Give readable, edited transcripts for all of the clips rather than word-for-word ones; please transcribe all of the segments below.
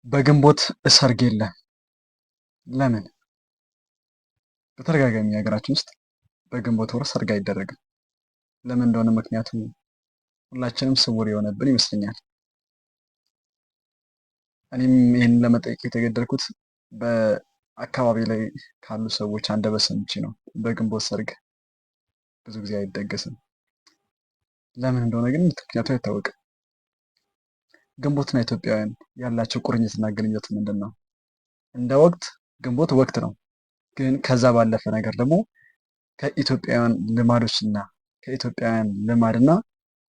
በግንቦት ሰርግ የለም። ለምን? በተደጋጋሚ ሀገራችን ውስጥ በግንቦት ወር ሰርግ አይደረግም። ለምን እንደሆነ ምክንያቱ ሁላችንም ስውር የሆነብን ይመስለኛል። እኔም ይህንን ለመጠየቅ የተገደድኩት በአካባቢ ላይ ካሉ ሰዎች አንደበት ሰምቼ ነው። በግንቦት ሰርግ ብዙ ጊዜ አይደገስም። ለምን እንደሆነ ግን ምክንያቱ አይታወቅም። ግንቦትና ኢትዮጵያውያን ያላቸው ቁርኝትና ግንኙነት ምንድን ነው? እንደ ወቅት ግንቦት ወቅት ነው። ግን ከዛ ባለፈ ነገር ደግሞ ከኢትዮጵያውያን ልማዶችና ከኢትዮጵያውያን ልማድና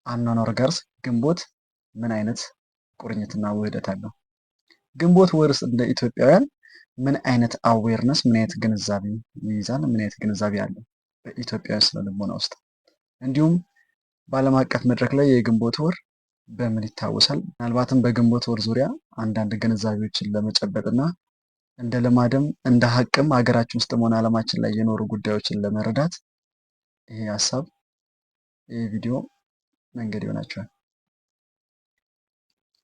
አኗኗር ጋርስ ግንቦት ምን አይነት ቁርኝትና ውህደት አለው? ግንቦት ወርስ እንደ ኢትዮጵያውያን ምን አይነት awareness፣ ምን አይነት ግንዛቤ ይይዛል? ምን አይነት ግንዛቤ አለው በኢትዮጵያውያን ስነ ልቦና ውስጥ? እንዲሁም በዓለም አቀፍ መድረክ ላይ የግንቦት ወር በምን ይታወሳል? ምናልባትም በግንቦት ወር ዙሪያ አንዳንድ ግንዛቤዎችን ለመጨበጥና እንደ ልማድም እንደ ሀቅም ሀገራችን ውስጥም ሆነ ዓለማችን ላይ የኖሩ ጉዳዮችን ለመረዳት ይሄ ሀሳብ፣ ይሄ ቪዲዮ መንገድ ይሆናችኋል።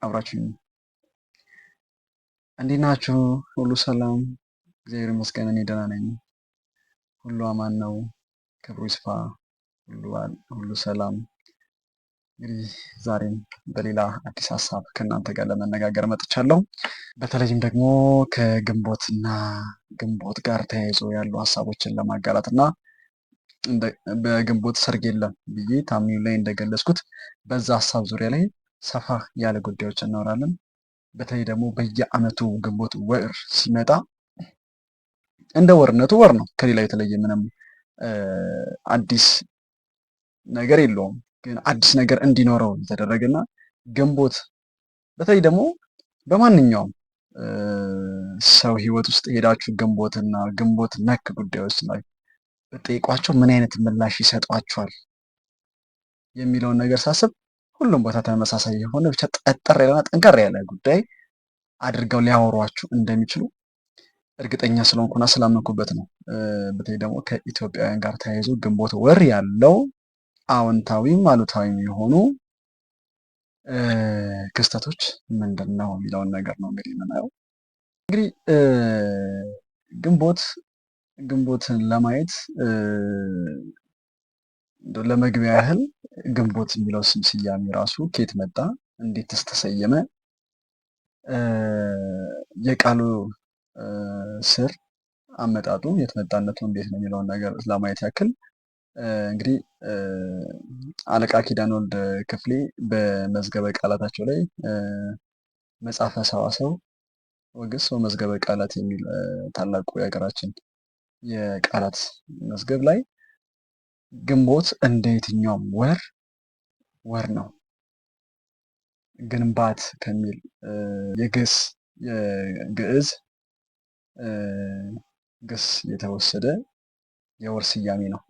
አብራችሁ እንዴት ናችሁ? ሁሉ ሰላም? እግዚአብሔር ይመስገን እኔ ደህና ነኝ። ሁሉ አማን ነው። ክብሩ ይስፋ። ሁሉ ሰላም። እንግዲህ ዛሬም በሌላ አዲስ ሀሳብ ከእናንተ ጋር ለመነጋገር መጥቻለሁ። በተለይም ደግሞ ከግንቦትና ግንቦት ጋር ተያይዞ ያሉ ሀሳቦችን ለማጋራት እና በግንቦት ሰርግ የለም ብዬ ታሚው ላይ እንደገለጽኩት በዛ ሀሳብ ዙሪያ ላይ ሰፋ ያለ ጉዳዮች እናወራለን። በተለይ ደግሞ በየዓመቱ ግንቦት ወር ሲመጣ እንደ ወርነቱ ወር ነው። ከሌላ የተለየ ምንም አዲስ ነገር የለውም። ግን አዲስ ነገር እንዲኖረው የተደረገና ግንቦት በተለይ ደግሞ በማንኛውም ሰው ህይወት ውስጥ ሄዳችሁ ግንቦትና ግንቦት ነክ ጉዳዮች ላይ ብትጠይቋቸው ምን አይነት ምላሽ ይሰጧቸዋል የሚለውን ነገር ሳስብ ሁሉም ቦታ ተመሳሳይ የሆነ ብቻ ጠጠር ያለና ጠንከር ያለ ጉዳይ አድርገው ሊያወሯችሁ እንደሚችሉ እርግጠኛ ስለሆንኩና ስላመንኩበት ነው። በተለይ ደግሞ ከኢትዮጵያውያን ጋር ተያይዞ ግንቦት ወር ያለው አዎንታዊም አሉታዊም የሆኑ ክስተቶች ምንድን ነው የሚለውን ነገር ነው እንግዲህ የምናየው። እንግዲህ ግንቦት ግንቦትን ለማየት ለመግቢያ ያህል ግንቦት የሚለው ስም ስያሜ ራሱ ከየት መጣ፣ እንዴትስ ተሰየመ፣ የቃሉ ስር አመጣጡ የት መጣነቱ እንዴት ነው የሚለውን ነገር ለማየት ያክል እንግዲህ አለቃ ኪዳነ ወልድ ክፍሌ በመዝገበ ቃላታቸው ላይ መጽሐፈ ሰዋሰው ወግስ ወመዝገበ ቃላት የሚል ታላቁ የሀገራችን የቃላት መዝገብ ላይ ግንቦት እንደ የትኛውም ወር ወር ነው፣ ግንባት ከሚል የግስ የግዕዝ ግስ የተወሰደ የወር ስያሜ ነው።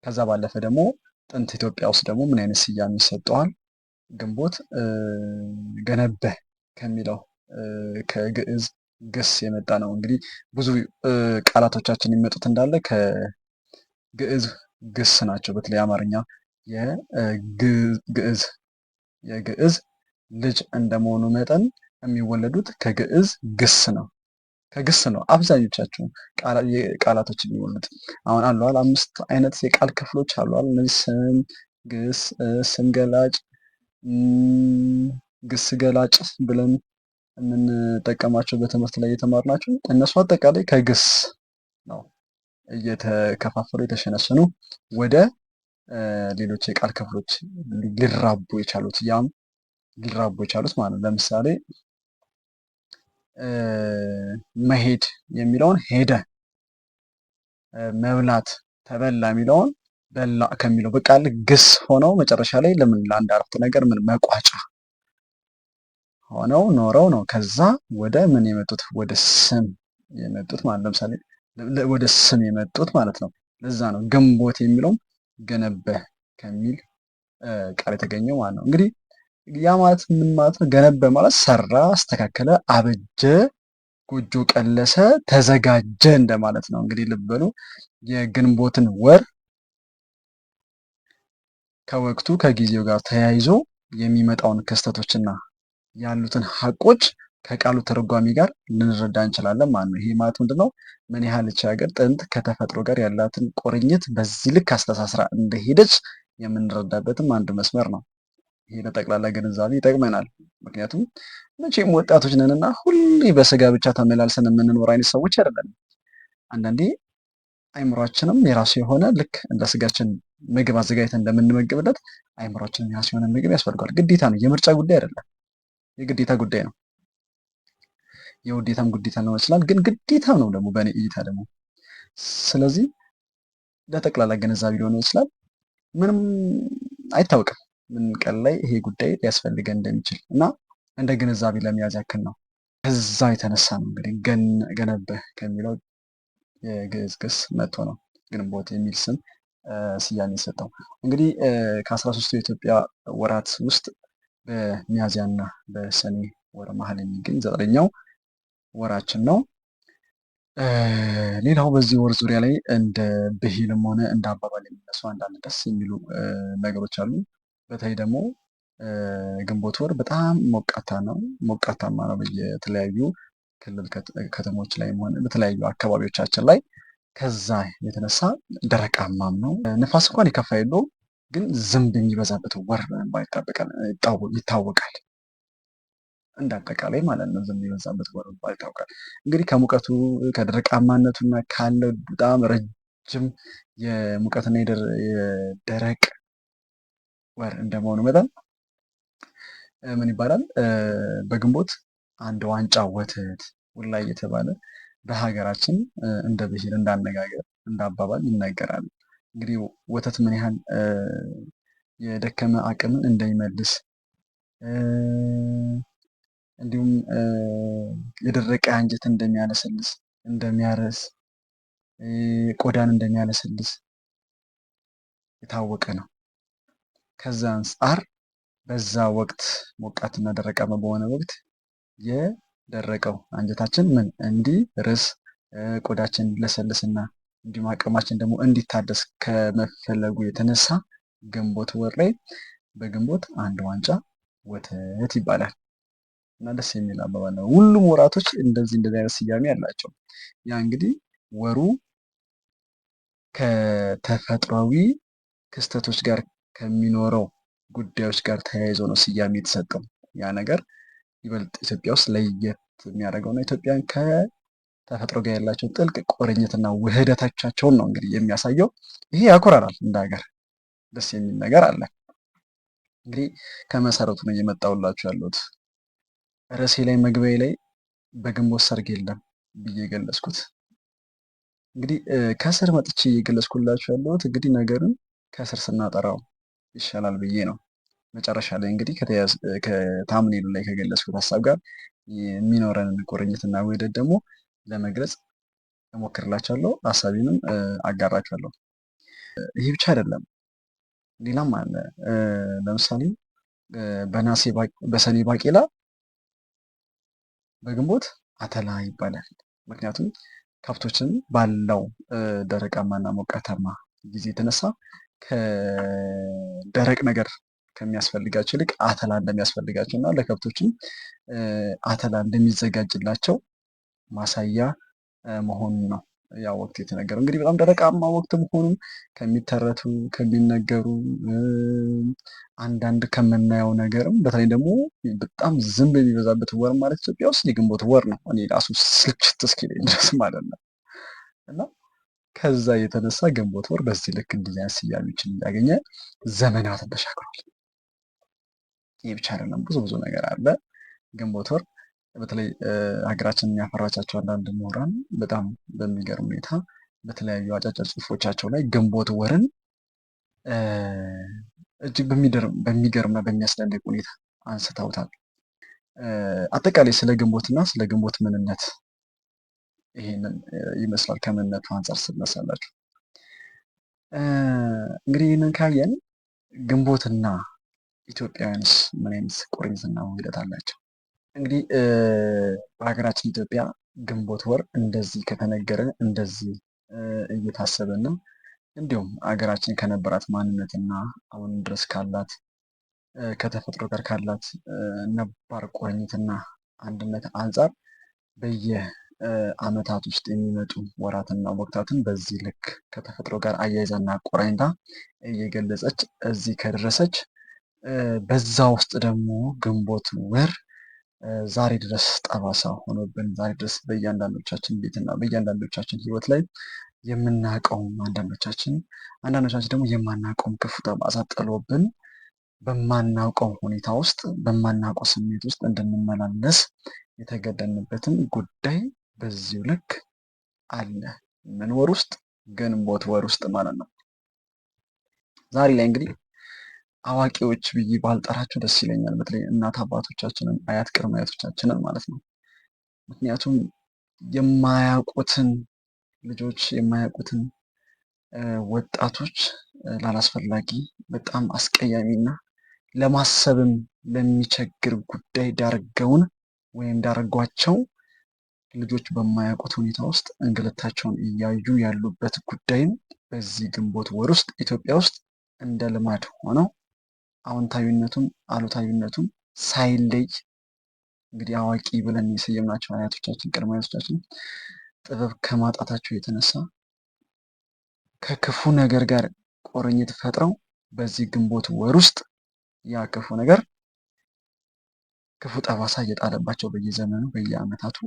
ከዛ ባለፈ ደግሞ ጥንት ኢትዮጵያ ውስጥ ደግሞ ምን አይነት ስያሜ ይሰጠዋል? ግንቦት ገነበ ከሚለው ከግዕዝ ግስ የመጣ ነው። እንግዲህ ብዙ ቃላቶቻችን የሚመጡት እንዳለ ከግዕዝ ግስ ናቸው። በተለይ አማርኛ የግዕዝ የግዕዝ ልጅ እንደመሆኑ መጠን የሚወለዱት ከግዕዝ ግስ ነው። ከግስ ነው አብዛኞቻቸው ቃላቶች የሚወሉት። አሁን አለዋል አምስት አይነት የቃል ክፍሎች አሏል። እነዚህ ስም፣ ግስ፣ ስም ገላጭ፣ ግስ ገላጭ ብለን የምንጠቀማቸው በትምህርት ላይ የተማርናቸው እነሱ አጠቃላይ ከግስ ነው እየተከፋፈሉ የተሸነሸኑ ወደ ሌሎች የቃል ክፍሎች ሊራቡ የቻሉት፣ ያም ሊራቡ የቻሉት ማለት ነው። ለምሳሌ መሄድ የሚለውን ሄደ፣ መብላት ተበላ የሚለውን በላ ከሚለው በቃ ግስ ሆነው መጨረሻ ላይ ለምን ለአንድ አረፍተ ነገር ምን መቋጫ ሆነው ኖረው ነው ከዛ ወደ ምን የመጡት፣ ወደ ስም የመጡት ማለት፣ ለምሳሌ ወደ ስም የመጡት ማለት ነው። ለዛ ነው ግንቦት የሚለውም ገነበ ከሚል ቃል የተገኘው ማለት ነው። እንግዲህ ያ ማለት ምን ማለት ነው? ገነበ ማለት ሰራ፣ አስተካከለ፣ አበጀ፣ ጎጆ ቀለሰ፣ ተዘጋጀ እንደማለት ነው። እንግዲህ ልብ በሉ የግንቦትን ወር ከወቅቱ ከጊዜው ጋር ተያይዞ የሚመጣውን ክስተቶችና ያሉትን ሀቆች ከቃሉ ትርጓሜ ጋር ልንረዳ እንችላለን ማለት ነው። ይሄ ማለት ምንድነው? ምን ያህል እቺ ሀገር ጥንት ከተፈጥሮ ጋር ያላትን ቁርኝት በዚህ ልክ አስተሳስራ እንደሄደች የምንረዳበትም አንድ መስመር ነው። ይሄ ለጠቅላላ ግንዛቤ ይጠቅመናል። ምክንያቱም መቼም ወጣቶች ነንና ሁሌ በስጋ ብቻ ተመላልሰን የምንኖር አይነት ሰዎች አይደለንም። አንዳንዴ አይምሯችንም የራሱ የሆነ ልክ እንደ ስጋችን ምግብ አዘጋጅተን እንደምንመግብለት አይምሯችንም የራሱ የሆነ ምግብ ያስፈልገዋል። ግዴታ ነው። የምርጫ ጉዳይ አይደለም፣ የግዴታ ጉዳይ ነው። የውዴታም ግዴታ ሊሆን ይችላል፣ ግን ግዴታ ነው ደግሞ በእኔ እይታ ደግሞ። ስለዚህ ለጠቅላላ ግንዛቤ ሊሆን ይችላል። ምንም አይታወቅም ምን ቀን ላይ ይሄ ጉዳይ ሊያስፈልገን እንደሚችል እና እንደ ግንዛቤ ለመያዝ ያክል ነው። ከዛ የተነሳ ነው እንግዲህ ገነበህ ከሚለው የግዕዝ ግስ መጥቶ ነው ግንቦት የሚል ስም ስያሜ የሰጠው። እንግዲህ ከ13ቱ የኢትዮጵያ ወራት ውስጥ በሚያዝያና በሰኔ ወር መሀል የሚገኝ ዘጠነኛው ወራችን ነው። ሌላው በዚህ ወር ዙሪያ ላይ እንደ ብሂልም ሆነ እንደ አባባል የሚነሱ አንዳንድ ደስ የሚሉ ነገሮች አሉ። በተለይ ደግሞ ግንቦት ወር በጣም ሞቃታ ነው፣ ሞቃታማ ነው በየተለያዩ ክልል ከተሞች ላይም ሆነ በተለያዩ አካባቢዎቻችን ላይ። ከዛ የተነሳ ደረቃማም ነው። ንፋስ እንኳን የከፋ የለውም፣ ግን ዝንብ የሚበዛበት ወር በመባል ይታወቃል። እንደ አጠቃላይ ማለት ነው ዝንብ የሚበዛበት ወር በመባል ይታወቃል። እንግዲህ ከሙቀቱ ከደረቃማነቱና ካለው በጣም ረጅም የሙቀትና የደረቅ ወር እንደመሆኑ መጠን ምን ይባላል? በግንቦት አንድ ዋንጫ ወተት ውላ እየተባለ በሀገራችን እንደ ብሂል እንዳነጋገር እንዳባባል ይነገራል። እንግዲህ ወተት ምን ያህል የደከመ አቅምን እንደሚመልስ እንዲሁም የደረቀ አንጀት እንደሚያለሰልስ እንደሚያረስ ቆዳን እንደሚያለሰልስ የታወቀ ነው። ከዛ አንፃር በዛ ወቅት ሞቃትና ደረቃማ በሆነ ወቅት የደረቀው አንጀታችን ምን እንዲርስ ቆዳችን እንዲለሰልስና እንዲሁም አቅማችን ደግሞ እንዲታደስ ከመፈለጉ የተነሳ ግንቦት ወር ላይ በግንቦት አንድ ዋንጫ ወተት ይባላል። እና ደስ የሚል አባባል ነው። ሁሉም ወራቶች እንደዚህ እንደዚህ አይነት ስያሜ አላቸው። ያ እንግዲህ ወሩ ከተፈጥሯዊ ክስተቶች ጋር ከሚኖረው ጉዳዮች ጋር ተያይዞ ነው ስያሜ የተሰጠው። ያ ነገር ይበልጥ ኢትዮጵያ ውስጥ ለየት የሚያደርገው ነው። ኢትዮጵያን ከተፈጥሮ ጋር ያላቸው ጥልቅ ቁርኝትና ውህደቶቻቸውን ነው እንግዲህ የሚያሳየው። ይሄ ያኮራናል፣ እንደ ሀገር ደስ የሚል ነገር አለ። እንግዲህ ከመሰረቱ ነው እየመጣሁላችሁ ያለሁት። ርዕሴ ላይ መግቢያ ላይ በግንቦት ሰርግ የለም ብዬ የገለጽኩት እንግዲህ ከስር መጥቼ እየገለጽኩላችሁ ያለሁት እንግዲህ ነገርን ከስር ስናጠራው ይሻላል ብዬ ነው። መጨረሻ ላይ እንግዲህ ከታምኔሉ ላይ ከገለጽኩት ሀሳብ ጋር የሚኖረንን ቁርኝትና ውህደት ደግሞ ለመግለጽ እሞክርላችኋለሁ። ሀሳቤንም አጋራችኋለሁ። ይህ ብቻ አይደለም፣ ሌላም አለ። ለምሳሌ በሰኔ ባቄላ በግንቦት አተላ ይባላል። ምክንያቱም ከብቶችን ባለው ደረቃማና ሞቃታማ ጊዜ የተነሳ ከደረቅ ነገር ከሚያስፈልጋቸው ይልቅ አተላ እንደሚያስፈልጋቸው እና ለከብቶችም አተላ እንደሚዘጋጅላቸው ማሳያ መሆኑን ነው ያ ወቅት የተነገረው። እንግዲህ በጣም ደረቃማ ወቅት መሆኑን ከሚተረቱ ከሚነገሩ አንዳንድ ከምናየው ነገርም በተለይ ደግሞ በጣም ዝንብ የሚበዛበት ወር ማለት ኢትዮጵያ ውስጥ የግንቦት ወር ነው። እኔ ራሱ ስልችት እስኪለኝ ድረስ ማለት ነው። እና ከዛ የተነሳ ግንቦት ወር በዚህ ልክ እንደዚህ አይነት ስያሜዎችን እያገኘ ዘመናትን ተሻግሯል። ይህ ብቻ አይደለም፣ ብዙ ብዙ ነገር አለ። ግንቦት ወር በተለይ ሀገራችንን ያፈራቻቸው አንዳንድ ምሁራን በጣም በሚገርም ሁኔታ በተለያዩ አጫጭር ጽሁፎቻቸው ላይ ግንቦት ወርን እጅግ በሚገርምና በሚያስደንቅ ሁኔታ አንስተውታል። አጠቃላይ ስለ ግንቦትና ስለ ግንቦት ምንነት ይሄንን ይመስላል። ከምንነቱ አንጻር ስነሳላችሁ እንግዲህ ይህንን ካየን ግንቦትና ኢትዮጵያውያንስ ምን አይነት ቁርኝትና ውህደት አላቸው? እንግዲህ በሀገራችን ኢትዮጵያ ግንቦት ወር እንደዚህ ከተነገረ እንደዚህ እየታሰበና እንዲሁም ሀገራችን ከነበራት ማንነትና አሁን ድረስ ካላት ከተፈጥሮ ጋር ካላት ነባር ቁርኝትና አንድነት አንጻር በየአመታት ውስጥ የሚመጡ ወራትና ወቅታትን በዚህ ልክ ከተፈጥሮ ጋር አያይዛና አቆራኝታ እየገለጸች እዚህ ከደረሰች፣ በዛ ውስጥ ደግሞ ግንቦት ወር ዛሬ ድረስ ጠባሳ ሆኖብን ዛሬ ድረስ በእያንዳንዶቻችን ቤትና በእያንዳንዶቻችን ሕይወት ላይ የምናውቀውም አንዳንዶቻችን ደግሞ የማናውቀውም ክፉ ጠባሳ ጥሎብን በማናውቀው ሁኔታ ውስጥ በማናውቀው ስሜት ውስጥ እንድንመላለስ የተገደንበትም ጉዳይ በዚሁ ልክ አለ። ምን ወር ውስጥ? ግንቦት ወር ውስጥ ማለት ነው። ዛሬ ላይ እንግዲህ አዋቂዎች ብዬ ባልጠራቸው ደስ ይለኛል። በተለይ እናት አባቶቻችንን፣ አያት ቅድመ አያቶቻችንን ማለት ነው። ምክንያቱም የማያውቁትን ልጆች የማያውቁትን ወጣቶች ላላስፈላጊ በጣም አስቀያሚና ለማሰብም ለሚቸግር ጉዳይ ዳርገውን ወይም ዳርጓቸው ልጆች በማያውቁት ሁኔታ ውስጥ እንግልታቸውን እያዩ ያሉበት ጉዳይም በዚህ ግንቦት ወር ውስጥ ኢትዮጵያ ውስጥ እንደ ልማድ ሆነው አዎንታዊነቱም አሉታዊነቱም ሳይለይ እንግዲህ አዋቂ ብለን የሰየምናቸው አያቶቻችን ቅድመ አያቶቻችን ጥበብ ከማጣታቸው የተነሳ ከክፉ ነገር ጋር ቁርኝት ፈጥረው በዚህ ግንቦት ወር ውስጥ ያ ክፉ ነገር ክፉ ጠባሳ እየጣለባቸው በየዘመኑ በየዓመታቱ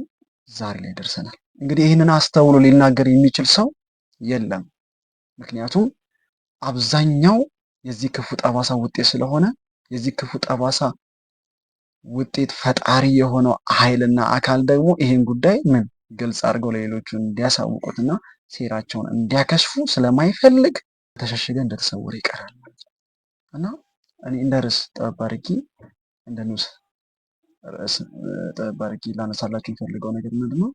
ዛሬ ላይ ደርሰናል። እንግዲህ ይህንን አስተውሎ ሊናገር የሚችል ሰው የለም። ምክንያቱም አብዛኛው የዚህ ክፉ ጠባሳ ውጤት ስለሆነ የዚህ ክፉ ጠባሳ ውጤት ፈጣሪ የሆነው ኃይልና አካል ደግሞ ይሄን ጉዳይ ምን ግልጽ አድርገው ለሌሎቹ እንዲያሳውቁትና ሴራቸውን እንዲያከሽፉ ስለማይፈልግ ተሸሽገ እንደተሰወረ ይቀራል ማለት ነው። እና እኔ እንደ ርዕስ ጠበብ አድርጌ እንደ ንዑስ ርዕስ ጠበብ አድርጌ ላነሳላችሁ የምፈልገው ነገር ምንድን ነው?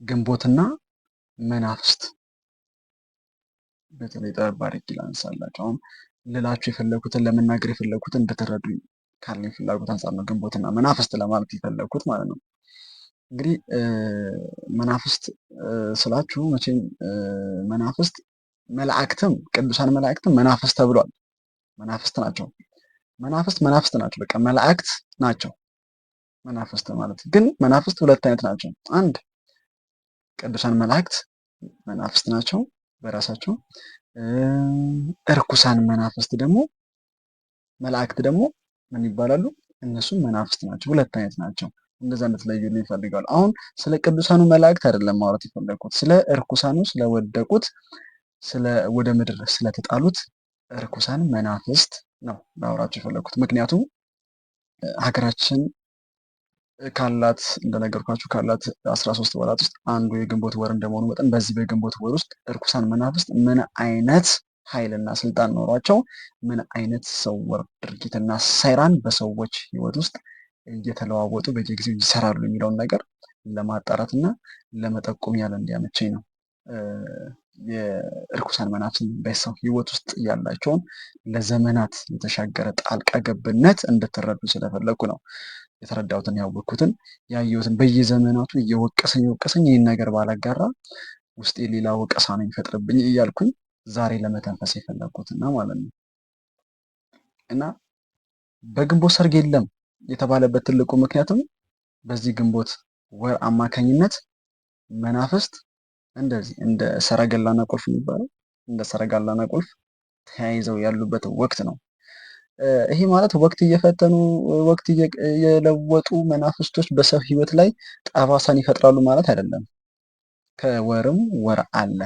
ግንቦትና መናፍስት በተለይ ጠበብ አድርጌ ላነሳላችሁ። አሁን ልላችሁ የፈለኩትን ለመናገር የፈለኩትን እንደተረዱኝ ካለኝ ፍላጎት አንጻር ነው ግንቦትና መናፍስት ለማለት የፈለኩት ማለት ነው። እንግዲህ መናፍስት ስላችሁ መቼም መናፍስት መላእክትም ቅዱሳን መላእክትም መናፍስት ተብሏል። መናፍስት ናቸው። መናፍስት መናፍስት ናቸው። በቃ መላእክት ናቸው መናፍስት ማለት ግን መናፍስት ሁለት አይነት ናቸው። አንድ ቅዱሳን መላእክት መናፍስት ናቸው በራሳቸው። እርኩሳን መናፍስት ደግሞ መላእክት ደግሞ ምን ይባላሉ? እነሱም መናፍስት ናቸው። ሁለት አይነት ናቸው። እንደዛ እንድትለዩልኝ ይፈልጋሉ። አሁን ስለ ቅዱሳኑ መላእክት አይደለም ማውራት የፈለግኩት፣ ስለ እርኩሳኑ ስለወደቁት፣ ስለ ወደ ምድር ስለተጣሉት እርኩሳን መናፍስት ነው ላወራቸው የፈለግኩት። ምክንያቱም ሀገራችን ካላት እንደነገርኳችሁ ካላት 13 ወራት ውስጥ አንዱ የግንቦት ወር እንደመሆኑ መጠን በዚህ በግንቦት ወር ውስጥ እርኩሳን መናፍስት ምን አይነት ኃይልና ስልጣን ኖሯቸው ምን አይነት ሰወር ድርጊትና ሴራን በሰዎች ህይወት ውስጥ እየተለዋወጡ በየጊዜው ይሰራሉ የሚለውን ነገር ለማጣራት እና ለመጠቆም ያለ እንዲያመቸኝ ነው። የእርኩሳን መናፍስት በሰው ህይወት ውስጥ ያላቸውን ለዘመናት የተሻገረ ጣልቃ ገብነት እንድትረዱ ስለፈለኩ ነው። የተረዳሁትን ያወቅኩትን ያየሁትን በየዘመናቱ እየወቀሰኝ ወቀሰኝ ይህን ነገር ባላጋራ ውስጤ ሌላ ወቀሳ ነው የሚፈጥርብኝ እያልኩኝ ዛሬ ለመተንፈስ የፈለግኩትና ማለት ነው። እና በግንቦት ሰርግ የለም የተባለበት ትልቁ ምክንያትም በዚህ ግንቦት ወር አማካኝነት መናፍስት እንደዚህ እንደ ሰረገላና ቁልፍ የሚባለው እንደ ሰረገላና ቁልፍ ተያይዘው ያሉበት ወቅት ነው። ይሄ ማለት ወቅት እየፈተኑ ወቅት እየለወጡ መናፍስቶች በሰው ህይወት ላይ ጠባሳን ይፈጥራሉ ማለት አይደለም። ከወርም ወር አለ።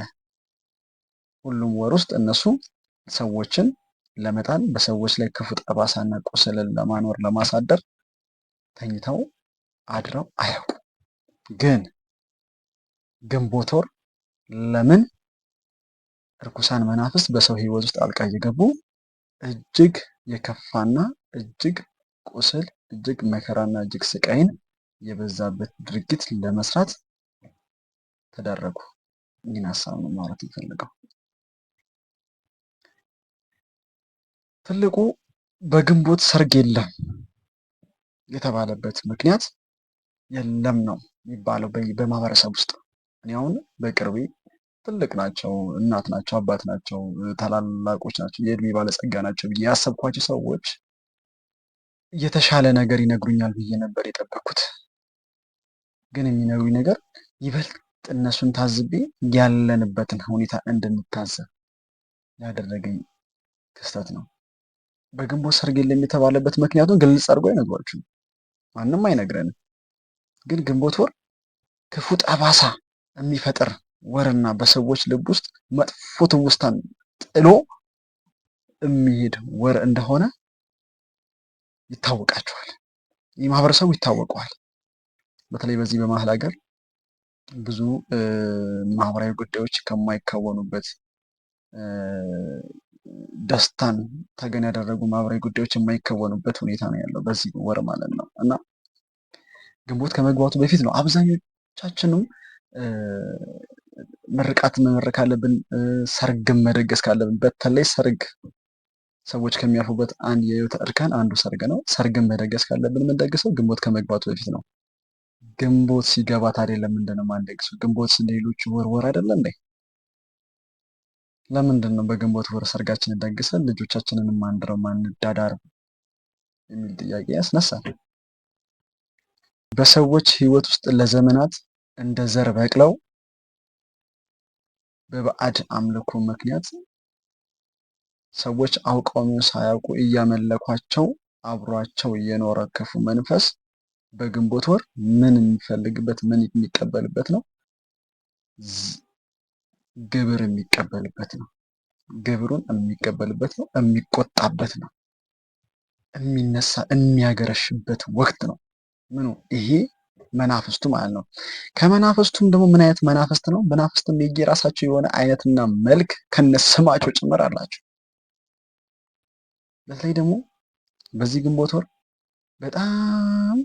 ሁሉም ወር ውስጥ እነሱ ሰዎችን ለመጣል በሰዎች ላይ ክፉ ጠባሳና ቁስልን ለማኖር ለማሳደር ተኝተው አድረው አያውቁም። ግን ግንቦት ወር ለምን እርኩሳን መናፍስት በሰው ህይወት ውስጥ ጣልቃ እየገቡ እጅግ የከፋና እጅግ ቁስል እጅግ መከራና እጅግ ስቃይን የበዛበት ድርጊት ለመስራት ተዳረጉ? ይህን ሀሳብ ነው ማውራት የምፈልገው። ትልቁ በግንቦት ሰርግ የለም የተባለበት ምክንያት የለም ነው የሚባለው በማህበረሰብ ውስጥ። እኔ አሁን በቅርቤ ትልቅ ናቸው፣ እናት ናቸው፣ አባት ናቸው፣ ታላላቆች ናቸው፣ የእድሜ ባለጸጋ ናቸው ብዬ ያሰብኳቸው ሰዎች የተሻለ ነገር ይነግሩኛል ብዬ ነበር የጠበኩት። ግን የሚነግሩኝ ነገር ይበልጥ እነሱን ታዝቤ ያለንበትን ሁኔታ እንድንታዘብ ያደረገኝ ክስተት ነው። በግንቦት ሰርግ የለም የተባለበት ምክንያቱን ግልጽ አድርጎ አይነግሯችሁም። ማንም አይነግረንም። ግን ግንቦት ወር ክፉ ጠባሳ የሚፈጥር ወርና በሰዎች ልብ ውስጥ መጥፎ ትውስታን ጥሎ የሚሄድ ወር እንደሆነ ይታወቃቸዋል። ይህ ማህበረሰቡ ይታወቀዋል። በተለይ በዚህ በመሀል ሀገር ብዙ ማህበራዊ ጉዳዮች ከማይከወኑበት፣ ደስታን ተገን ያደረጉ ማህበራዊ ጉዳዮች የማይከወኑበት ሁኔታ ነው ያለው በዚህ ወር ማለት ነው። እና ግንቦት ከመግባቱ በፊት ነው አብዛኞቻችንም ምርቃት መመረቅ ካለብን፣ ሰርግን መደገስ ካለብን፣ በተለይ ሰርግ ሰዎች ከሚያርፉበት አንድ የህይወት እርከን አንዱ ሰርግ ነው። ሰርግን መደገስ ካለብን የምንደግሰው ግንቦት ከመግባቱ በፊት ነው። ግንቦት ሲገባ ታዲያ ለምንድን ነው የማንደግሰው? ግንቦት ሌሎቹ ወር ወር አይደለ እንዴ? ለምንድን ነው በግንቦት ወር ሰርጋችንን ደግሰን ልጆቻችንን ማንድረው ማንዳዳር የሚል ጥያቄ ያስነሳል። በሰዎች ህይወት ውስጥ ለዘመናት እንደ ዘር በቅለው በባዕድ አምልኮ ምክንያት ሰዎች አውቀው ሳያውቁ እያመለኳቸው አብሯቸው የኖረ ክፉ መንፈስ በግንቦት ወር ምን የሚፈልግበት ምን የሚቀበልበት ነው? ግብር የሚቀበልበት ነው። ግብሩን የሚቀበልበት ነው። የሚቆጣበት ነው። የሚነሳ የሚያገረሽበት ወቅት ነው። ምኑ ይሄ መናፍስቱ ማለት ነው። ከመናፍስቱም ደግሞ ምን አይነት መናፍስት ነው? መናፍስቱም የየራሳቸው የሆነ አይነትና መልክ ከነስማቸው ጭምር አላቸው። በተለይ ደግሞ በዚህ ግንቦት ወር በጣም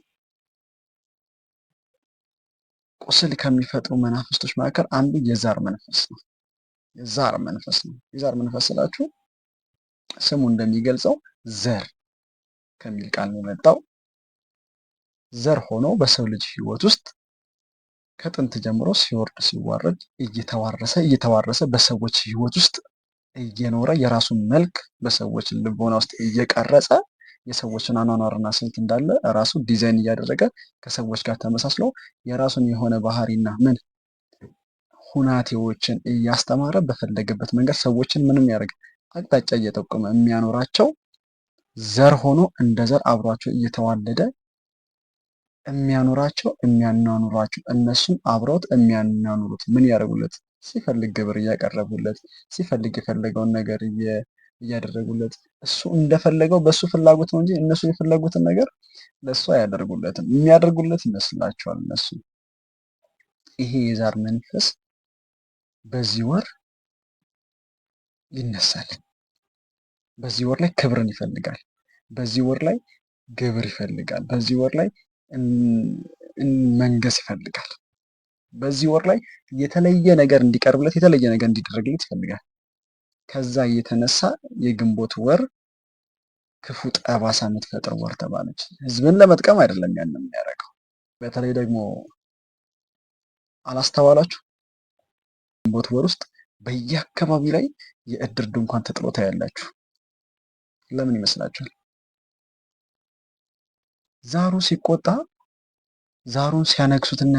ቁስል ከሚፈጥሩ መናፍስቶች መካከል አንዱ የዛር መንፈስ ነው። የዛር መንፈስ ነው። የዛር መንፈስ ስላችሁ ስሙ እንደሚገልጸው ዘር ከሚል ቃል ነው የመጣው። ዘር ሆኖ በሰው ልጅ ሕይወት ውስጥ ከጥንት ጀምሮ ሲወርድ ሲዋረድ እየተዋረሰ እየተዋረሰ በሰዎች ሕይወት ውስጥ እየኖረ የራሱን መልክ በሰዎች ልቦና ውስጥ እየቀረጸ የሰዎችን አኗኗርና ስልት እንዳለ ራሱ ዲዛይን እያደረገ ከሰዎች ጋር ተመሳስሎ የራሱን የሆነ ባህሪና ምን ሁናቴዎችን እያስተማረ በፈለገበት መንገድ ሰዎችን ምንም ያደርግ አቅጣጫ እየጠቆመ የሚያኖራቸው ዘር ሆኖ እንደ ዘር አብሯቸው እየተዋለደ የሚያኖራቸው የሚያኗኑሯቸው እነሱም አብረውት የሚያኗኑሩት ምን ያደርጉለት ሲፈልግ ግብር እያቀረቡለት ሲፈልግ የፈለገውን ነገር እያደረጉለት እሱ እንደፈለገው በእሱ ፍላጎት ነው እንጂ እነሱ የፈለጉትን ነገር ለእሱ አያደርጉለትም። የሚያደርጉለት ይመስላቸዋል እነሱ። ይሄ የዛር መንፈስ በዚህ ወር ይነሳል። በዚህ ወር ላይ ክብርን ይፈልጋል። በዚህ ወር ላይ ግብር ይፈልጋል። በዚህ ወር ላይ መንገስ ይፈልጋል። በዚህ ወር ላይ የተለየ ነገር እንዲቀርብለት፣ የተለየ ነገር እንዲደረግለት ይፈልጋል። ከዛ የተነሳ የግንቦት ወር ክፉ ጠባሳ የምትፈጥር ወር ተባለች። ህዝብን ለመጥቀም አይደለም ያን የሚያደርገው። በተለይ ደግሞ አላስተዋላችሁ? ግንቦት ወር ውስጥ በየአካባቢው ላይ የእድር ድንኳን ተጥሎ ታያላችሁ። ለምን ይመስላችኋል? ዛሩ ሲቆጣ ዛሩን ሲያነግሱትና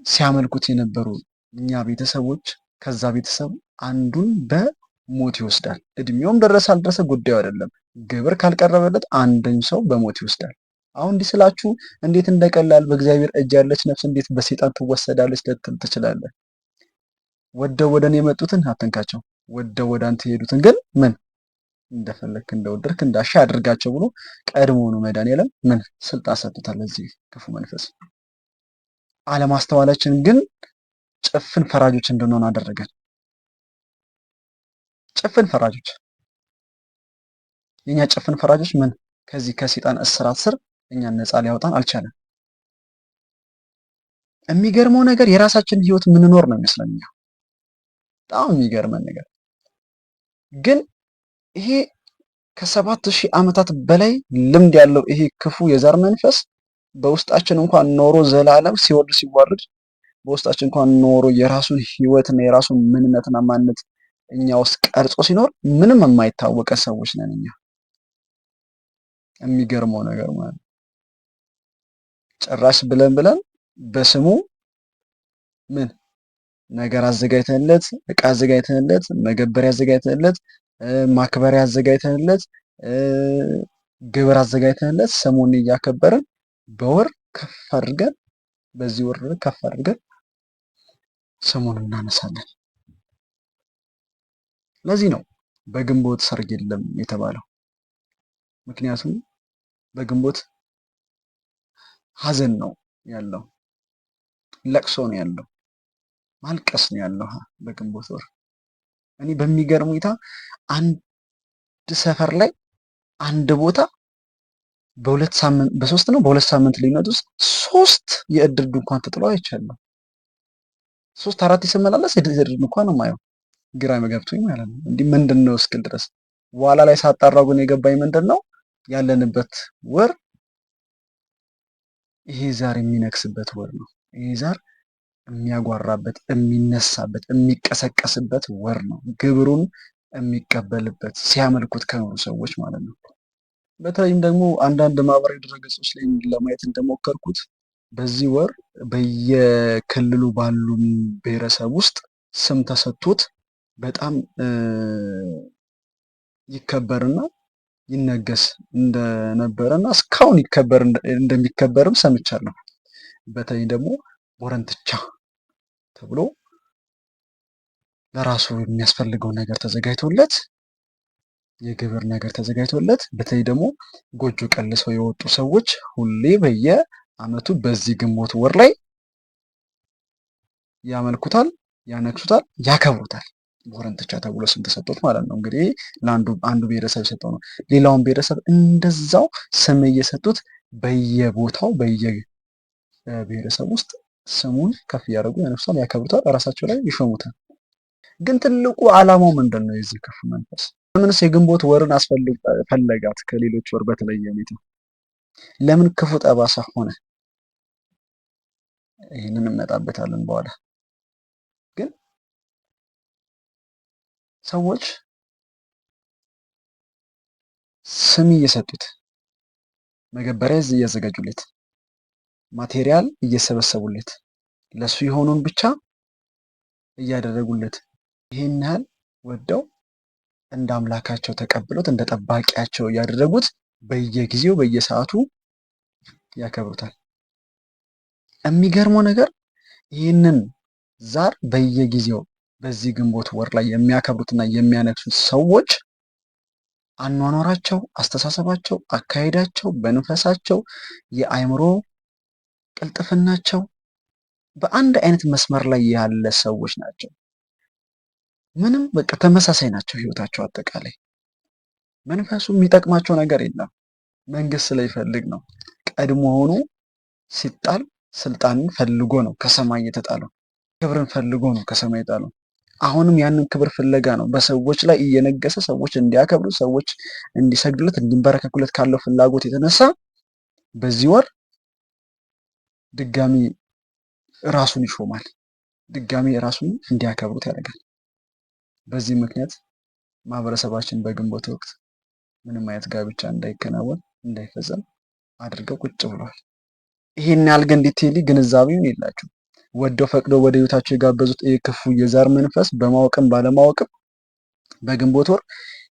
ሲያመልኩት የነበሩ እኛ ቤተሰቦች ከዛ ቤተሰብ አንዱን በሞት ይወስዳል። እድሜውም ደረሰ አልደረሰ ጉዳዩ አይደለም። ግብር ካልቀረበለት አንድን ሰው በሞት ይወስዳል። አሁን እንዲህ ስላችሁ እንዴት እንደቀላል በእግዚአብሔር እጅ ያለች ነፍስ እንዴት በሰይጣን ትወሰዳለች ልትል ትችላለህ። ወደው ወደ እኔ የመጡትን አትንካቸው፣ ወደው ወደ አንተ የሄዱትን ግን ምን እንደፈለግክ እንደወደድክ እንዳሻ አድርጋቸው ብሎ ቀድሞውኑ መድኃኒዓለም ምን ስልጣን ሰጥቶታል ለዚህ ክፉ መንፈስ። አለማስተዋላችን ግን ጭፍን ፈራጆች እንድንሆን አደረገን። ጭፍን ፈራጆች፣ የኛ ጭፍን ፈራጆች ምን ከዚህ ከሰይጣን እስራት ስር እኛን ነፃ ሊያወጣን አልቻለም። የሚገርመው ነገር የራሳችንን ህይወት የምንኖር ነው የሚመስለን እኛ። በጣም የሚገርመን ነገር ግን ይሄ ከ7,000 ዓመታት በላይ ልምድ ያለው ይሄ ክፉ የዛር መንፈስ በውስጣችን እንኳን ኖሮ ዘላለም ሲወርድ ሲዋረድ በውስጣችን እንኳን ኖሮ የራሱን ህይወትና የራሱን ምንነትና ማንነት እኛ ውስጥ ቀርጾ ሲኖር ምንም የማይታወቀ ሰዎች ነን እኛ። የሚገርመው ነገር ማለት ነው። ጭራሽ ብለን ብለን በስሙ ምን ነገር አዘጋጅተንለት፣ እቃ አዘጋጅተንለት፣ መገበሪያ አዘጋጅተንለት፣ ማክበሪያ አዘጋጅተንለት፣ ግብር አዘጋጅተንለት ስሙን እያከበርን በወር ከፍ አድርገን፣ በዚህ ወር ከፍ አድርገን ስሙን እናነሳለን። ለዚህ ነው በግንቦት ሰርግ የለም የተባለው። ምክንያቱም በግንቦት ሀዘን ነው ያለው፣ ለቅሶ ነው ያለው፣ ማልቀስ ነው ያለው በግንቦት ወር። እኔ በሚገርም ሁኔታ አንድ ሰፈር ላይ አንድ ቦታ በ2 ሳምንት፣ በ3 ነው፣ በ2 ሳምንት ልዩነት ውስጥ ሶስት የእድር ድንኳን ተጥሎ አይቻለሁ። ሶስት አራት ስመላለስ የእድር ድንኳን ነው የማየው። ግራ ገብቶኝ ማለት ነው። እንዲህ ምንድን ነው እስክል ድረስ በኋላ ላይ ሳጣራው ግን የገባኝ ምንድን ነው፣ ያለንበት ወር ይሄ ዛር የሚነግስበት ወር ነው። ይሄ ዛር የሚያጓራበት፣ የሚነሳበት፣ የሚቀሰቀስበት ወር ነው። ግብሩን የሚቀበልበት ሲያመልኩት ከኖሩ ሰዎች ማለት ነው። በተለይም ደግሞ አንዳንድ ማህበራዊ ድረገጾች ላይ ለማየት እንደሞከርኩት በዚህ ወር በየክልሉ ባሉ ብሔረሰብ ውስጥ ስም ተሰጥቶት በጣም ይከበርና ይነገስ እንደነበረ እና እስካሁን ይከበር እንደሚከበርም ሰምቻለሁ። በተለይ ደግሞ ቦረንትቻ ተብሎ ለራሱ የሚያስፈልገው ነገር ተዘጋጅቶለት፣ የግብር ነገር ተዘጋጅቶለት፣ በተለይ ደግሞ ጎጆ ቀልሰው የወጡ ሰዎች ሁሌ በየዓመቱ በዚህ ግንቦት ወር ላይ ያመልኩታል፣ ያነግሱታል፣ ያከብሩታል። ቦረንትቻ ተብሎ ስም ተሰጥቶት ማለት ነው። እንግዲህ ለአንዱ አንዱ ብሔረሰብ የሰጠው ነው። ሌላውን ብሔረሰብ እንደዛው ስም እየሰጡት በየቦታው በየብሔረሰብ ውስጥ ስሙን ከፍ እያደረጉ ያነሱታል፣ ያከብሩታል፣ ራሳቸው ላይ ይሾሙታል። ግን ትልቁ ዓላማው ምንድን ነው? የዚህ ክፉ መንፈስ ለምንስ የግንቦት ወርን አስፈለጋት? ከሌሎች ወር በተለየ ሁኔታ ለምን ክፉ ጠባሳ ሆነ? ይህንን እንመጣበታለን በኋላ። ግን ሰዎች ስም እየሰጡት፣ መገበሪያ እያዘጋጁለት፣ material እየሰበሰቡለት፣ ለሱ የሆኑን ብቻ እያደረጉለት፣ ይህን ያህል ወደው እንደ አምላካቸው ተቀብሎት እንደ ጠባቂያቸው እያደረጉት በየጊዜው በየሰዓቱ ያከብሩታል። የሚገርመው ነገር ይህንን ዛር በየጊዜው በዚህ ግንቦት ወር ላይ የሚያከብሩትና የሚያነግሱት ሰዎች አኗኗራቸው፣ አስተሳሰባቸው፣ አካሄዳቸው፣ በንፈሳቸው፣ የአእምሮ ቅልጥፍናቸው በአንድ አይነት መስመር ላይ ያለ ሰዎች ናቸው። ምንም በቃ ተመሳሳይ ናቸው ህይወታቸው አጠቃላይ። መንፈሱ የሚጠቅማቸው ነገር የለም። መንግስት ስለይፈልግ ነው። ቀድሞ ሆኖ ሲጣል ስልጣንን ፈልጎ ነው ከሰማይ የተጣለው። ክብርን ፈልጎ ነው ከሰማይ የጣለው። አሁንም ያንን ክብር ፍለጋ ነው በሰዎች ላይ እየነገሰ ሰዎች እንዲያከብሩ፣ ሰዎች እንዲሰግዱለት፣ እንዲንበረከኩለት ካለው ፍላጎት የተነሳ በዚህ ወር ድጋሚ ራሱን ይሾማል። ድጋሚ ራሱን እንዲያከብሩት ያደርጋል። በዚህ ምክንያት ማህበረሰባችን በግንቦት ወቅት ምንም አይነት ጋብቻ እንዳይከናወን፣ እንዳይፈጸም አድርገው ቁጭ ብለዋል። ይሄን ያህል ግን detaily ግንዛቤውን የላቸው። ወደው ፈቅደው ወደ ህይወታቸው የጋበዙት ይህ ክፉ የዛር መንፈስ በማወቅም ባለማወቅም በግንቦት ወር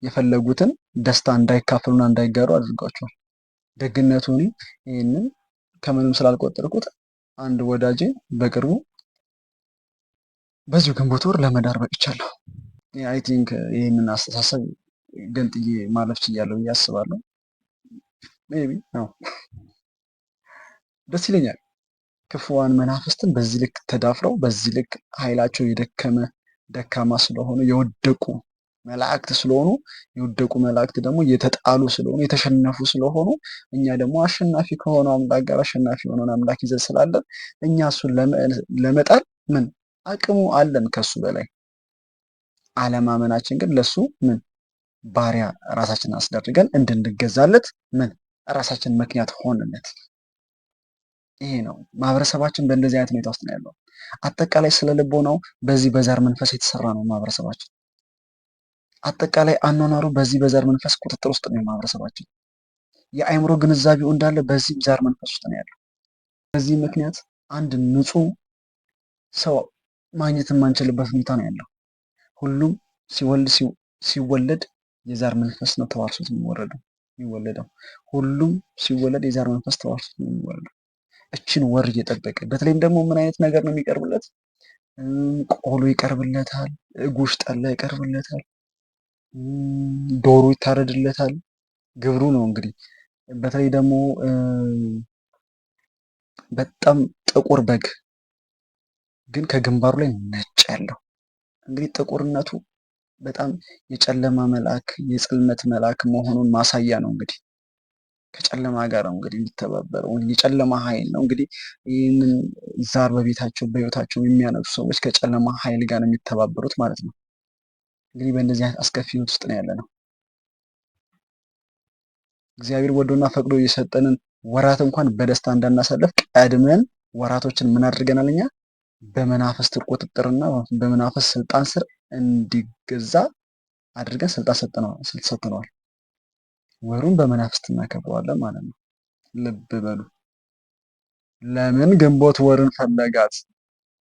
የፈለጉትን ደስታ እንዳይካፈሉና እንዳይጋሩ አድርጓቸዋል። ደግነቱ እኔ ይህንን ከምንም ስላልቆጠርኩት አንድ ወዳጄ በቅርቡ በዚሁ ግንቦት ወር ለመዳር በቅቻለሁ። I think ይህንን አስተሳሰብ ገንጥዬ ማለፍ ችያለሁ ብዬ አስባለሁ። Maybe ነው፣ ደስ ይለኛል። ክፉዋን መናፍስትን በዚህ ልክ ተዳፍረው፣ በዚህ ልክ ኃይላቸው የደከመ ደካማ ስለሆኑ፣ የወደቁ መላእክት ስለሆኑ፣ የወደቁ መላእክት ደግሞ የተጣሉ ስለሆኑ፣ የተሸነፉ ስለሆኑ፣ እኛ ደግሞ አሸናፊ ከሆነው አምላክ ጋር አሸናፊ የሆነውን አምላክ ይዘን ስላለን እኛ እሱን ለመጣል ምን አቅሙ አለን ከሱ በላይ። አለማመናችን ግን ለሱ ምን ባሪያ ራሳችንን አስደርገን እንድንገዛለት ምን ራሳችን ምክንያት ሆንነት። ይሄ ነው፣ ማህበረሰባችን በእንደዚህ አይነት ሁኔታ ውስጥ ነው ያለው። አጠቃላይ ስለ ልቦናው በዚህ በዛር መንፈስ የተሰራ ነው ማህበረሰባችን። አጠቃላይ አኗኗሩ በዚህ በዛር መንፈስ ቁጥጥር ውስጥ ነው ማህበረሰባችን። የአእምሮ ግንዛቤው እንዳለ በዚህ ዛር መንፈስ ውስጥ ነው ያለው። በዚህ ምክንያት አንድ ንጹህ ሰው ማግኘት የማንችልበት ሁኔታ ነው ያለው። ሁሉም ሲወልድ ሲወለድ የዛር መንፈስ ነው ተዋርሶት የሚወረደው የሚወለደው። ሁሉም ሲወለድ የዛር መንፈስ ተዋርሶት ነው የሚወለደው። እችን ወር እየጠበቀ በተለይም ደግሞ ምን አይነት ነገር ነው የሚቀርብለት? ቆሎ ይቀርብለታል፣ ጉሽ ጠላ ይቀርብለታል፣ ዶሮ ይታረድለታል። ግብሩ ነው እንግዲህ። በተለይ ደግሞ በጣም ጥቁር በግ ግን ከግንባሩ ላይ ነጭ ያለው እንግዲህ ጥቁርነቱ በጣም የጨለማ መልአክ የጽልመት መልአክ መሆኑን ማሳያ ነው። እንግዲህ ከጨለማ ጋር ነው እንግዲህ የሚተባበረው የጨለማ ኃይል ነው። እንግዲህ ይህንን ዛር በቤታቸው በህይወታቸው የሚያነሱ ሰዎች ከጨለማ ኃይል ጋር ነው የሚተባበሩት ማለት ነው። እንግዲህ በእንደዚህ አይነት አስከፊ ህይወት ውስጥ ነው ያለ ነው። እግዚአብሔር ወዶና ፈቅዶ የሰጠንን ወራት እንኳን በደስታ እንዳናሳልፍ ቀድመን ወራቶችን ምን አድርገናል እኛ በመናፍስት ቁጥጥርና በመናፍስት ስልጣን ስር እንዲገዛ አድርገን ስልጣን ሰጥነዋል። ወሩን በመናፍስት እናከብረዋለን ማለት ነው። ልብ በሉ። ለምን ግንቦት ወርን ፈለጋት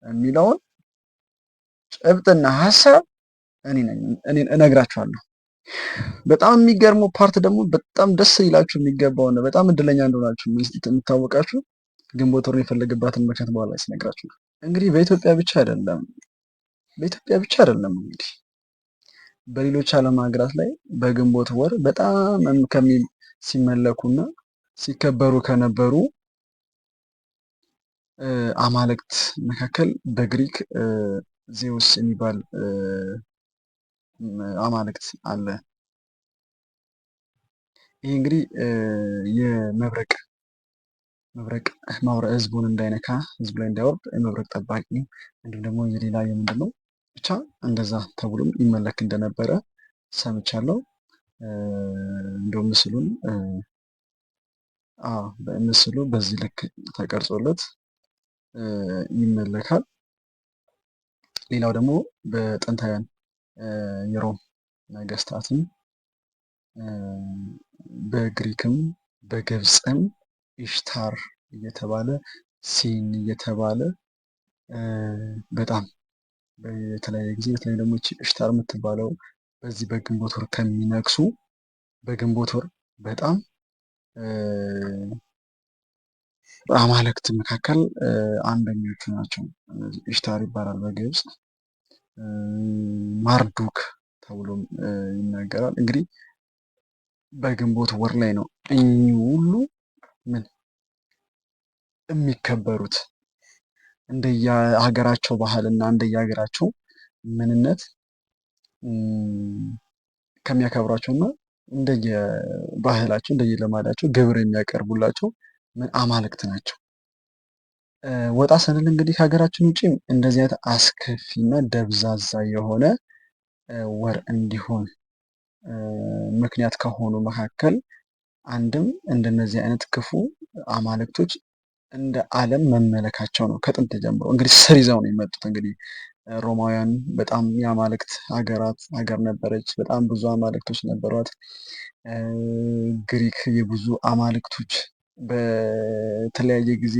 የሚለውን ጭብጥና ሀሳብ እኔ ነኝ እኔ እነግራችኋለሁ። በጣም የሚገርመው part ደግሞ በጣም ደስ ሊላችሁ የሚገባው ነው። በጣም እድለኛ እንደሆናችሁ የምታወቃችሁ ግንቦት ወርን የፈለገባትን ምክንያት በኋላ ስነግራችሁ ነው። እንግዲህ በኢትዮጵያ ብቻ አይደለም በኢትዮጵያ ብቻ አይደለም እንግዲህ በሌሎች ዓለም ሀገራት ላይ በግንቦት ወር በጣም ሲመለኩና ሲከበሩ ከነበሩ አማልክት መካከል በግሪክ ዜውስ የሚባል አማልክት አለ። ይህ እንግዲህ የመብረቅ መብረቅ ህዝቡን እንዳይነካ ህዝቡ ላይ እንዳይወርድ የመብረቅ ጠባቂ እንዲሁም ደግሞ የሌላ የምንድን ነው ብቻ እንደዛ ተብሎም ይመለክ እንደነበረ ሰምቻለሁ። እንደው ምስሉን ምስሉ በዚህ ልክ ተቀርጾለት ይመለካል። ሌላው ደግሞ በጥንታውያን የሮም ነገስታትም በግሪክም በግብፅም ኢሽታር እየተባለ ሲን እየተባለ በጣም በተለያየ ጊዜ በተለይ ደግሞ ኢሽታር የምትባለው በዚህ በግንቦት ወር ከሚነግሱ በግንቦት ወር በጣም አማልክት መካከል አንደኞቹ ናቸው። ኢሽታር ይባላል በግብፅ ማርዱክ ተብሎም ይነገራል። እንግዲህ በግንቦት ወር ላይ ነው እኚህ ሁሉ ምን የሚከበሩት እንደየሀገራቸው ባህልና እንደየሀገራቸው ምንነት ከሚያከብሯቸውና እንደየባህላቸው እንደየልማዳቸው ግብር የሚያቀርቡላቸው ምን አማልክት ናቸው። ወጣ ስንል እንግዲህ ከሀገራችን ውጪ እንደዚህ አይነት አስከፊና ደብዛዛ የሆነ ወር እንዲሆን ምክንያት ከሆኑ መካከል አንድም እንደነዚህ አይነት ክፉ አማልክቶች እንደ ዓለም መመለካቸው ነው። ከጥንት ጀምሮ እንግዲህ ስር ይዘው ነው የመጡት። እንግዲህ ሮማውያን በጣም የአማልክት ሀገራት ሀገር ነበረች። በጣም ብዙ አማልክቶች ነበሯት። ግሪክ የብዙ አማልክቶች በተለያየ ጊዜ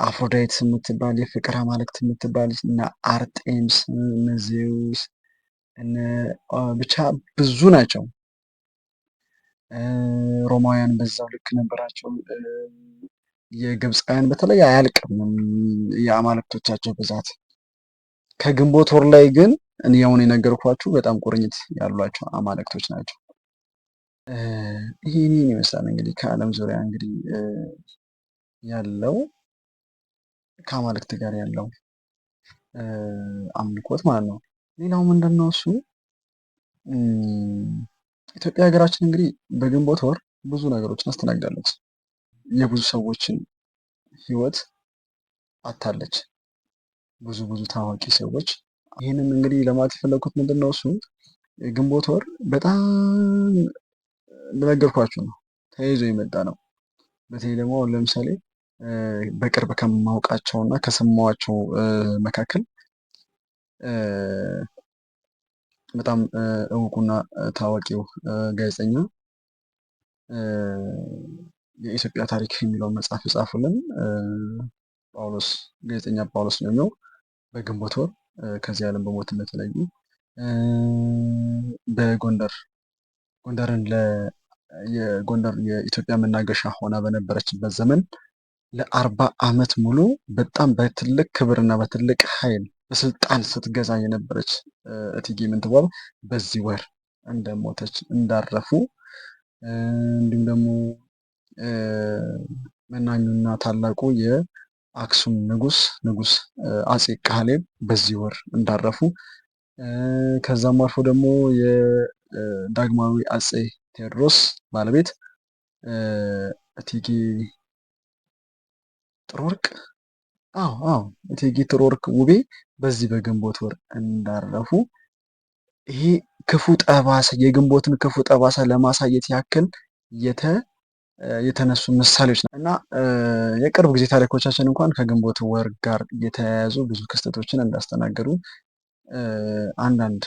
አፍሮዳይት የምትባል የፍቅር አማልክት የምትባል እና አርጤምስ እነ ዜውስ ብቻ ብዙ ናቸው። ሮማውያን በዛው ልክ ነበራቸው። የግብፃውያን በተለይ አያልቅም የአማልክቶቻቸው ብዛት። ከግንቦት ወር ላይ ግን እኔ አሁን የነገርኳችሁ በጣም ቁርኝት ያሏቸው አማልክቶች ናቸው። ይህን ይመስላል እንግዲህ ከዓለም ዙሪያ እንግዲህ ያለው ከአማልክት ጋር ያለው አምልኮት ማለት ነው። ሌላው ምንድን ነው እሱ ኢትዮጵያ ሀገራችን እንግዲህ በግንቦት ወር ብዙ ነገሮችን አስተናግዳለች። የብዙ ሰዎችን ህይወት አታለች። ብዙ ብዙ ታዋቂ ሰዎች ይህንን እንግዲህ ለማለት የፈለግኩት ምንድን ነው እሱ ግንቦት ወር በጣም እንደነገርኳችሁ ነው ተያይዞ የመጣ ነው። በተለይ ደግሞ አሁን ለምሳሌ በቅርብ ከማውቃቸው እና ከሰማኋቸው መካከል በጣም እውቁና ታዋቂው ጋዜጠኛ የኢትዮጵያ ታሪክ የሚለውን መጽሐፍ የጻፉልን ጳውሎስ ጋዜጠኛ ጳውሎስ ኞኞ በግንቦት ወር ከዚህ ዓለም በሞት እንደተለዩ፣ በጎንደር ጎንደርን የጎንደር የኢትዮጵያ መናገሻ ሆና በነበረችበት ዘመን ለ40 ዓመት ሙሉ በጣም በትልቅ ክብርና በትልቅ ኃይል በስልጣን ስትገዛ የነበረች እቴጌ ምንትዋብ በዚህ ወር እንደሞተች እንዳረፉ፣ እንዲሁም ደግሞ መናኙና ታላቁ የአክሱም ንጉስ ንጉስ አጼ ካሌብ በዚህ ወር እንዳረፉ፣ ከዛም አልፎ ደግሞ የዳግማዊ አጼ ቴዎድሮስ ባለቤት እቴጌ ጥሩ ወርቅ፣ አዎ፣ እቴጌ ጥሩ ወርቅ ውቤ በዚህ በግንቦት ወር እንዳረፉ፣ ይሄ ክፉ ጠባሳ የግንቦትን ክፉ ጠባሳ ለማሳየት ያክል የተነሱ ምሳሌዎች እና የቅርብ ጊዜ ታሪኮቻችን እንኳን ከግንቦት ወር ጋር የተያያዙ ብዙ ክስተቶችን እንዳስተናገዱ አንዳንድ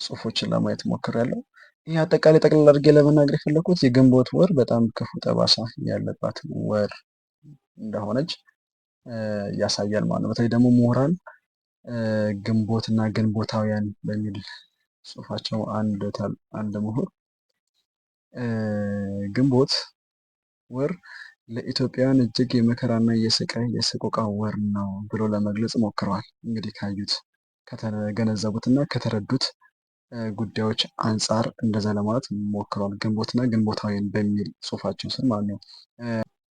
ጽሁፎችን ለማየት ሞክሬያለሁ። ይህ አጠቃላይ ጠቅላላ አድርጌ ለመናገር የፈለኩት የግንቦት ወር በጣም ክፉ ጠባሳ ያለባት ወር እንደሆነች ያሳያል ማለት ነው። በተለይ ደግሞ ምሁራን ግንቦት እና ግንቦታውያን በሚል ጽሁፋቸው አንድ ምሁር ግንቦት ወር ለኢትዮጵያውያን እጅግ የመከራና የስቃይ የሰቆቃ ወር ነው ብሎ ለመግለጽ ሞክረዋል። እንግዲህ ካዩት ከተገነዘቡትና ከተረዱት ጉዳዮች አንጻር እንደዛ ለማለት ሞክረዋል። ግንቦትና ግንቦታውያን በሚል ጽሁፋቸው ስር ማለት ነው።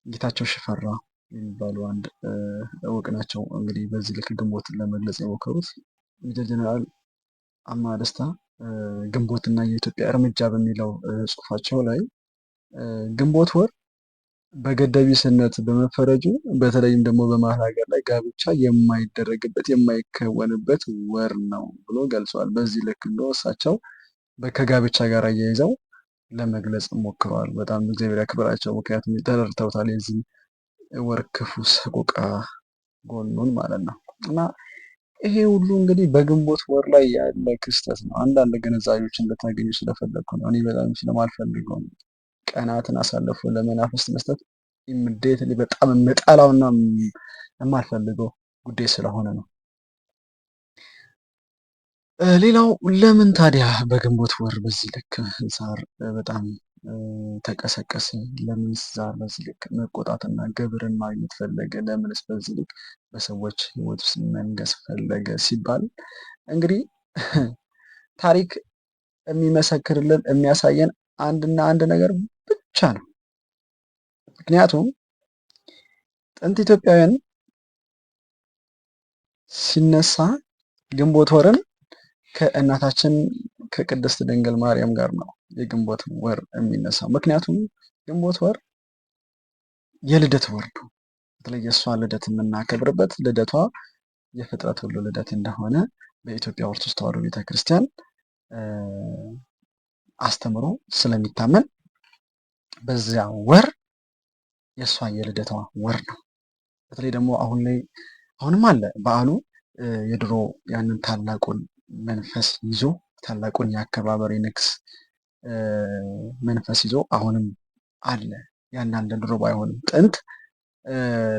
ጌታቸው ሽፈራ የሚባሉ አንድ እውቅ ናቸው። እንግዲህ በዚህ ልክ ግንቦትን ለመግለጽ የሞከሩት ሜጀር ጀነራል አማ ደስታ ግንቦትና የኢትዮጵያ እርምጃ በሚለው ጽሁፋቸው ላይ ግንቦት ወር በገደቢስነት በመፈረጁ በተለይም ደግሞ በመሀል ሀገር ላይ ጋብቻ የማይደረግበት የማይከወንበት ወር ነው ብሎ ገልጸዋል። በዚህ ልክ እንደ እሳቸው ከጋብቻ ጋር አያይዘው ለመግለጽ ሞክረዋል። በጣም እግዚአብሔር ያክብራቸው። ምክንያቱም ተረድተውታል የዚህ ወር ክፉ ሰቆቃ ጎኑን ማለት ነው። እና ይሄ ሁሉ እንግዲህ በግንቦት ወር ላይ ያለ ክስተት ነው። አንዳንድ ግንዛቤዎች እንድታገኙ ስለፈለግኩ ነው። እኔ በጣም ስለማልፈልገው ነው። ቀናትን አሳልፎ ለመናፍስት መስጠት immediately በጣም የምጠላውና የማልፈልገው ጉዳይ ስለሆነ ነው። ሌላው ለምን ታዲያ በግንቦት ወር በዚህ ልክ ዛር በጣም ተቀሰቀሰ? ለምንስ ዛር በዚህ ልክ መቆጣትና ግብርን ማግኘት ፈለገ? ለምንስ በዚህ ልክ በሰዎች ሕይወት ውስጥ መንገስ ፈለገ ሲባል እንግዲህ ታሪክ የሚመሰክርልን የሚያሳየን አንድና አንድ ነገር ብቻ ነው። ምክንያቱም ጥንት ኢትዮጵያውያን ሲነሳ ግንቦት ወርን ከእናታችን ከቅድስት ድንግል ማርያም ጋር ነው የግንቦት ወር የሚነሳው። ምክንያቱም ግንቦት ወር የልደት ወር ነው። በተለይ የእሷ ልደት የምናከብርበት ልደቷ የፍጥረት ሁሉ ልደት እንደሆነ በኢትዮጵያ ኦርቶዶክስ ተዋሕዶ ቤተክርስቲያን አስተምሮ ስለሚታመን በዚያ ወር የእሷ የልደቷ ወር ነው። በተለይ ደግሞ አሁን ላይ አሁንም አለ በዓሉ፣ የድሮ ያንን ታላቁን መንፈስ ይዞ ታላቁን የአከባበር የንግስ መንፈስ ይዞ አሁንም አለ። ያን እንደ ድሮ ባይሆንም ጥንት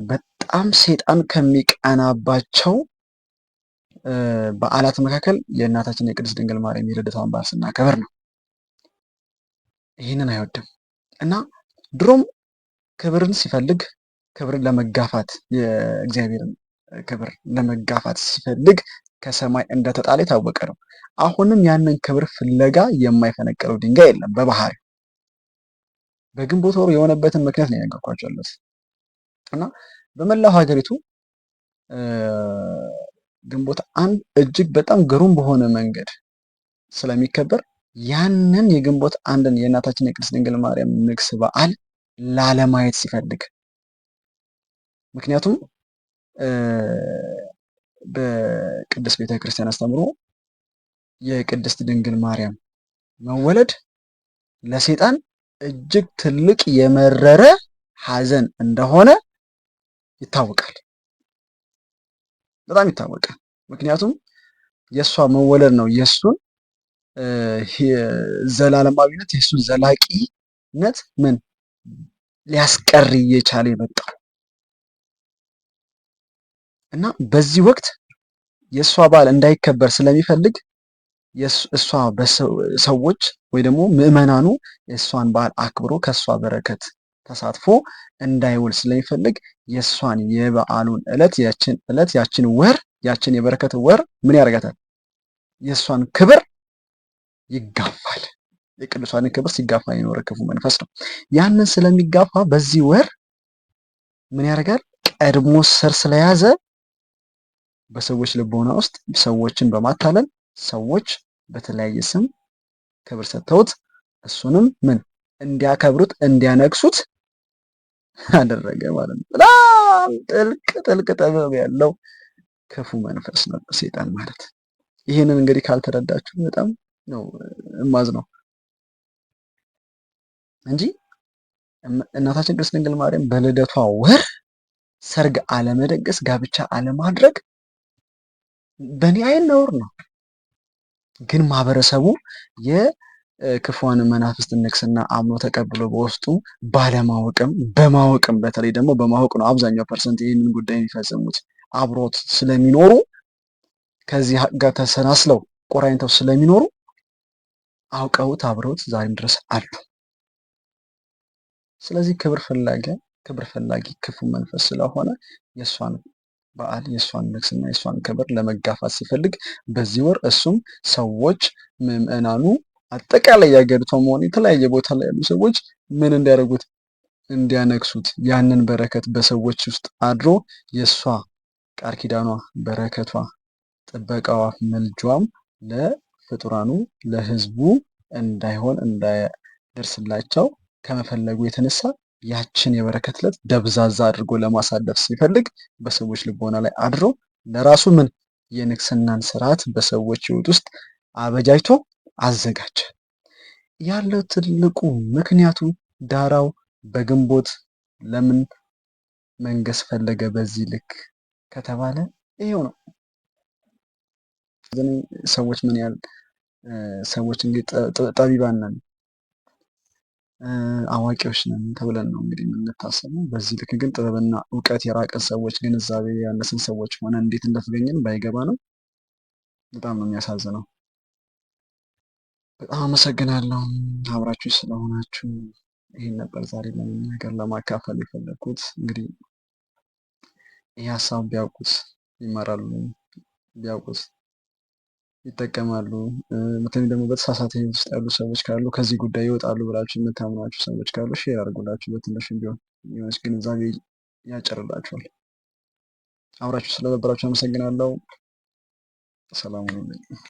በጣም ሴጣን ከሚቀናባቸው በዓላት መካከል የእናታችን የቅድስት ድንግል ማርያም የልደቷን በዓል ስናከብር ነው። ይህንን አይወድም እና ድሮም ክብርን ሲፈልግ ክብርን ለመጋፋት የእግዚአብሔርን ክብር ለመጋፋት ሲፈልግ ከሰማይ እንደተጣለ የታወቀ ነው። አሁንም ያንን ክብር ፍለጋ የማይፈነቅለው ድንጋይ የለም። በባህሪው በግንቦት ወር የሆነበትን ምክንያት ነው የነገርኳቸው ያለሁት እና በመላው ሀገሪቱ ግንቦት 1 እጅግ በጣም ግሩም በሆነ መንገድ ስለሚከበር ያንን የግንቦት 1ን የእናታችን የቅድስት ድንግል ማርያም ንግስ በዓል ላለማየት ሲፈልግ፣ ምክንያቱም በቅድስት ቤተክርስቲያን አስተምሮ የቅድስት ድንግል ማርያም መወለድ ለሴጣን እጅግ ትልቅ የመረረ ሐዘን እንደሆነ ይታወቃል። በጣም ይታወቃል። ምክንያቱም የእሷ መወለድ ነው የእሱን ዘላለማዊነት የእሱን ዘላቂነት ምን ሊያስቀር እየቻለ የመጣው እና በዚህ ወቅት የእሷ በዓል እንዳይከበር ስለሚፈልግ እሷ ሰዎች ወይ ደግሞ ምዕመናኑ የእሷን በዓል አክብሮ ከእሷ በረከት ተሳትፎ እንዳይውል ስለሚፈልግ የእሷን የበዓሉን ዕለት ያችን ዕለት ያችን ወር ያችን የበረከት ወር ምን ያደርጋታል? የእሷን ክብር ይጋፋል። የቅዱሳንን ክብር ሲጋፋ የኖረ ክፉ መንፈስ ነው። ያንን ስለሚጋፋ በዚህ ወር ምን ያደርጋል? ቀድሞ ስር ስለያዘ በሰዎች ልቦና ውስጥ ሰዎችን በማታለል ሰዎች በተለያየ ስም ክብር ሰጥተውት እሱንም ምን እንዲያከብሩት እንዲያነግሱት አደረገ ማለት ነው። በጣም ጥልቅ ጥልቅ ጥበብ ያለው ክፉ መንፈስ ነው ሰይጣን ማለት። ይህንን እንግዲህ ካልተረዳችሁ በጣም ነው እማዝ ነው እንጂ እናታችን ቅድስት ድንግል ማርያም በልደቷ ወር ሰርግ አለመደገስ፣ ጋብቻ አለማድረግ በእኔ አይን ነውር ነው። ግን ማህበረሰቡ የክፉን መናፍስት ንግስና አምኖ ተቀብሎ በውስጡ ባለማወቅም በማወቅም በተለይ ደግሞ በማወቅ ነው አብዛኛው percent ይህንን ጉዳይ የሚፈጽሙት አብሮት ስለሚኖሩ ከዚህ ጋር ተሰናስለው ቆራኝተው ስለሚኖሩ አውቀውት አብረውት ዛሬም ድረስ አሉ። ስለዚህ ክብር ፈላጊ ክብር ፈላጊ ክፉ መንፈስ ስለሆነ የእሷን በዓል የእሷን ንግስና የእሷን ክብር ለመጋፋት ሲፈልግ በዚህ ወር እሱም ሰዎች ምዕመናኑ አጠቃላይ የሀገሪቷ መሆን የተለያየ ቦታ ላይ ያሉ ሰዎች ምን እንዲያደርጉት እንዲያነግሱት ያንን በረከት በሰዎች ውስጥ አድሮ የእሷ ቃል ኪዳኗ በረከቷ ጥበቃዋ ምልጇም ለፍጡራኑ ለሕዝቡ እንዳይሆን እንዳይደርስላቸው ከመፈለጉ የተነሳ ያችን የበረከት ዕለት ደብዛዛ አድርጎ ለማሳለፍ ሲፈልግ በሰዎች ልቦና ላይ አድሮ ለራሱ ምን የንግስናን ስርዓት በሰዎች ህይወት ውስጥ አበጃጅቶ አዘጋጀ። ያለው ትልቁ ምክንያቱ ዳራው በግንቦት ለምን መንገስ ፈለገ በዚህ ልክ ከተባለ ይሄው ነው። ሰዎች ምን ያህል ሰዎች እንግዲህ ጠቢባን ነን አዋቂዎች ነን ተብለን ነው እንግዲህ የምንታሰበው። በዚህ ልክ ግን ጥበብና እውቀት የራቀን ሰዎች፣ ግንዛቤ ያነሰን ሰዎች ሆነ እንዴት እንደተገኘን ባይገባ ነው። በጣም ነው የሚያሳዝነው። በጣም አመሰግናለሁ አብራችሁ ስለሆናችሁ። ይህን ነበር ዛሬ ለመናገር ለማካፈል የፈለግኩት። እንግዲህ ይህ ሀሳብ ቢያውቁት ይማራሉ፣ ቢያውቁት ይጠቀማሉ። በተለይ ደግሞ በተሳሳተ ህይወት ውስጥ ያሉ ሰዎች ካሉ ከዚህ ጉዳይ ይወጣሉ ብላችሁ የምታምኗቸው ሰዎች ካሉ share አድርጉላችሁ። በትንሹም ቢሆን የሆነች ግንዛቤ ያጭርላችኋል። አብራችሁ ስለነበራችሁ አመሰግናለሁ። ሰላም ሁኑልኝ።